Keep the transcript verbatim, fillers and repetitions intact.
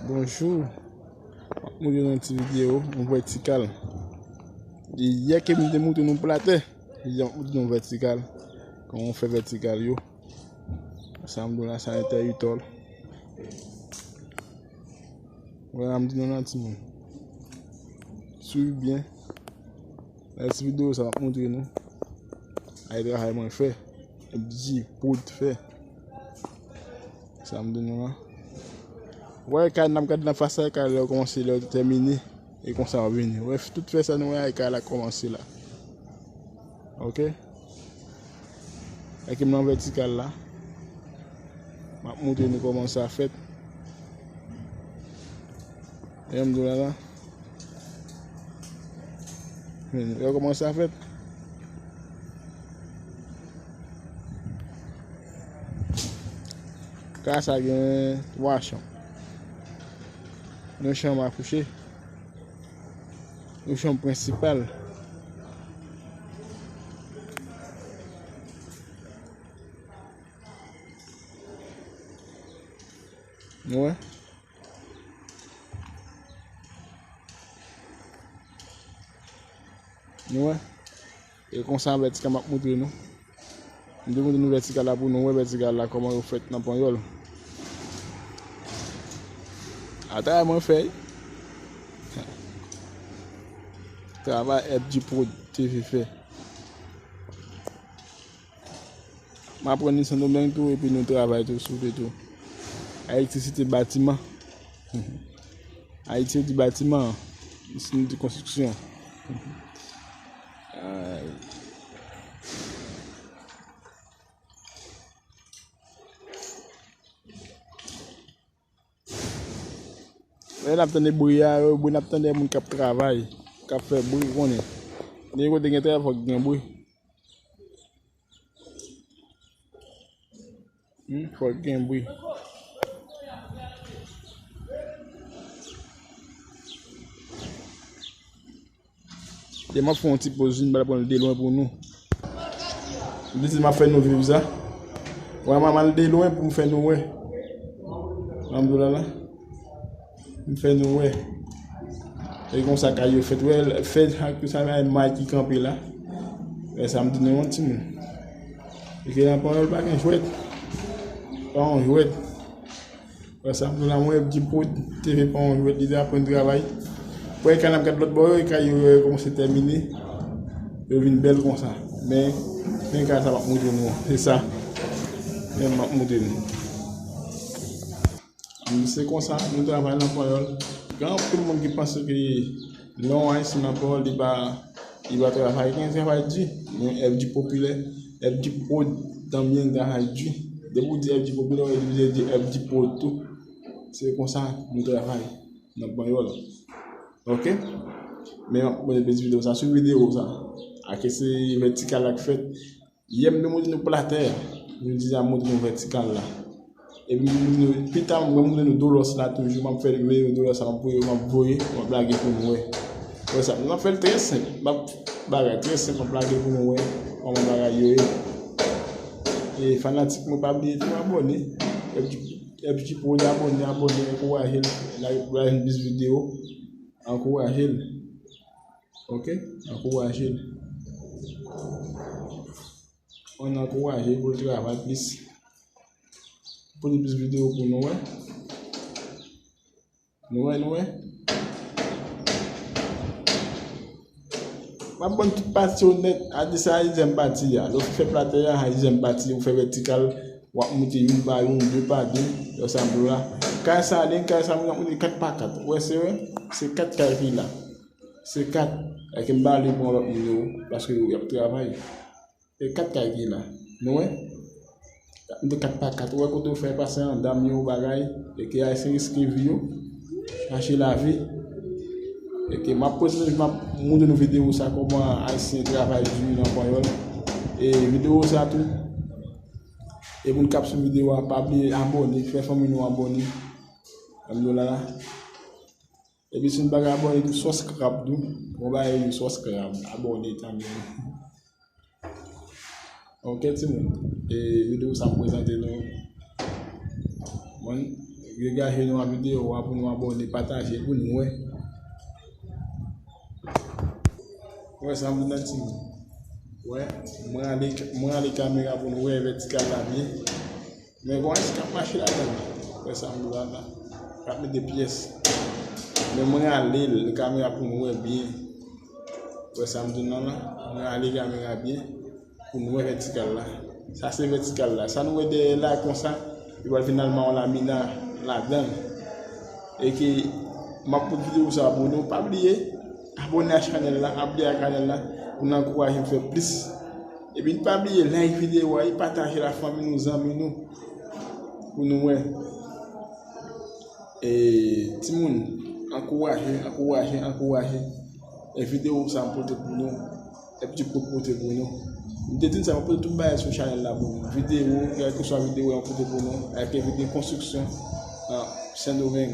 Bonjou. M ap montre nou yon ti videyo, yon vètikal. Yè ke m te montre nou platè, jodi a m ap montre nou vètikal. Kòman w fè vètikal yo. Sa m di w la, sa entèritòl. Wè, m di nou la, timoun. Swiv byen. Nan ti videyo sa, m ap montre nou. Ay travay mwen fè. Di pou t fè. Sa m di nou an. Wè, kay n ap gade nan fas la, kay lè yo kòmanse, lè yo tèmine. E konsa yo vini. Wè, tout fè sa nou wè, kay la kòmanse la. Oke? Èske m nan vètikal la? M ap montre nou kòman sa fèt. E m di w la la. Men, wè kòman sa fèt. Kay sa gen twa chanm. Yon chanm akouche. Yon chanm prensipal. Nou wè? Nou wè? E konsa vètikal m ap montre nou. M te montre nou vètikal la pou nou wè vètikal la kòman yo fèt nan Panyòl. A travay mwen fè. Travay F G Prod T V fè. M aprann li Sendomeng tou, epi nou travay tou sou li tou. Elektrisite batiman. Ayiti yo di batiman, isit nou di konstriksyon. Ay. Lè n ap tande bri a, yo, bri n ap tande moun k ap travay, k ap fè bri, ou konnen. Lè kote gen travay, fòk gen bri. Hmm, fòk gen bri. E m ap fè yon ti poz, m pral pran l de lwen pou nou. M di m ap fè nou viv sa. Wè, m al de lwen pou m fè nou wè. Nan m di w la la. M fè nou wè. E konsa kay yo fèt. Wè, fèt ak tout sa, men may ki kanpe la. Wè sa m di nou an timoun. E ke nan Panyòl pa gen jwèt. Pa yon jwèt. Wè sa m di w la, mwen F G Prod T V pa yon jwèt, li te aprann travay. Wè kay n ap gad lòt bò yo, e kay yo, yo kòmanse tèmine. Yo vin bèl konsa. Men, men kay sa m ap montre nou an. Se sa. Men m ap montre nou. Se konsa nou travay nan Panyòl. Gen anpil moun ki panse ke lè yon Ayisyen nan Panyòl, li pa, li pa travay. Gen travay di. Men F G Popilè, F G Prod, Tanbyen travay di. Depi w di F G Popilè, ou oblije di F G Prod tou. Se konsa nou travay nan Panyòl. Oke? Men m ap montre plis videyo sa. Sou videyo sa. Ake se vètikal la k fèt. Yè m te montre nou platè, nou di a montre nou vètikal la. Epi m montre nou, pita m montre nou Dolòs la toujou, m ap fè videyo Dolòs la, m ap voye, m ap voye, m ap lage pou nou wè. Wè sa, m ap fè l trè senp, m ap bagay trè senp, m ap lage pou nou wè kòman bagay yo ye. E fanatik mwen, pa bliye tou abòne. F G Prod abòne, abòne, ankouraje l, lage pou l jwenn plis videyo. Ankouraje l. Oke? Ankouraje l. Ann ankouraje pou l travay plis. Pote plis videyo pou nou wè. Nou wè, nou wè. M ap ban tout pati yo nèt. A di sa, a dezyèm pati a. Lè w fin fè platè a, a dezyèm pati, ou fè vètikal, w ap moute youn pa youn, de pa de. Lè sa m la. Kay sa, len kay sa, moun ap moute kat pa kat. Ou wè, se wè? Se kat kay ki la. Se kat. Èske m pa ale pran lòt moun yo, paske yo, y ap travay. E kat kay ki la. Nou wè? M di kat pa kat. Ou wè kote yo fè pase an dam yo bagay. E ke Ayisyen riske vi yo. Chache lavi. E ke m ap prezante, m ap montre nou videyo sa, kòman Ayisyen travay di nan Panyòl. E videyo sa tou. E moun k ap swiv videyo a, pa bliye abòne, fè fanmi nou abòne. Ann nou la la. Epi si nou pa ka abòne tou, subscribe tou. Bon bagay tou, subscribe, abòne tanbyen. Oke timoun, e videyo sa m prezante nou. Bon, Degaje nou a videyo a pou nou abòne, pataje pou nou wè. Wè sa m di nan ti. Wè, mwen ale, mwen ale kamera pou nou wè vètikal la byen. Men gon ayisyen k ap mache ladan l. Wè sa m di la la. K ap mete pyès. Men mwen ale l, kamera pou nou wè byen. Wè sa m di nan la. Mwen ale kamera byen. Pou nou wè vètikal la. Sa se vètikal la. Sa nou wè dèyè la konsa, li pral vin al mawon lamina ladan l. E ke m ap pote videyo sa pou nou. Pa bliye abòne a chanèl la, abòne a kanal la, pou n ankouraje m fè plis. Epi n pa bliye like videyo a, e pataje l a fanmi nou, zanmi nou, pou nou wè. E timoun, ankouraje, ankouraje, ankouraje. E videyo sa m pote pou nou. E pti kou pote pou nou. M te di n sa, m ap pote tout bagay sou chanèl la pou nou. Videyo, kèlkeswa videyo, m ap pote pou nou. Avèk videyo konstriksyon nan Sendomeng.